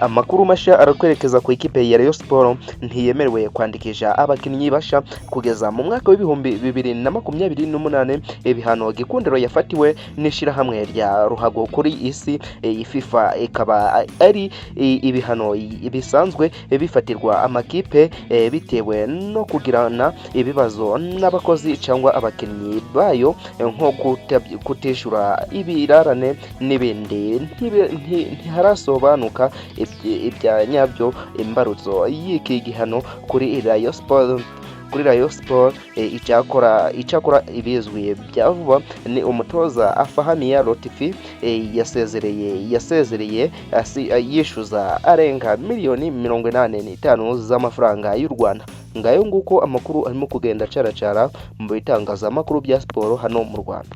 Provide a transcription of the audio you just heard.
Amakuru mashya arakwerekeza ku ikipe ya Rayon Sport ntiyemerewe kwandikisha abakinnyi basha kugeza mu mwaka wa 2028. Ibihano Gikundiro yafatiwe n'ishyirahamwe rya ruhago kuri isi, FIFA, ikaba ari ibihano bisanzwe bifatirwa amakipe bitewe no kugirana ibibazo n'abakozi cyangwa abakinnyi bayo, nko kutishyura ibirarane n'ibindi. Ntiharasobanuka ibya nyabyo imbarutso y'iki gihano kuri Rayon Sport. Icyakora ibizwi bya vuba ni umutoza Afahmia Lotfi yasezereye yishyuza arenga miliyoni 85 z'amafaranga y'u Rwanda. Ngayo nguko amakuru arimo kugenda acaracara mu bitangazamakuru bya siporo hano mu Rwanda.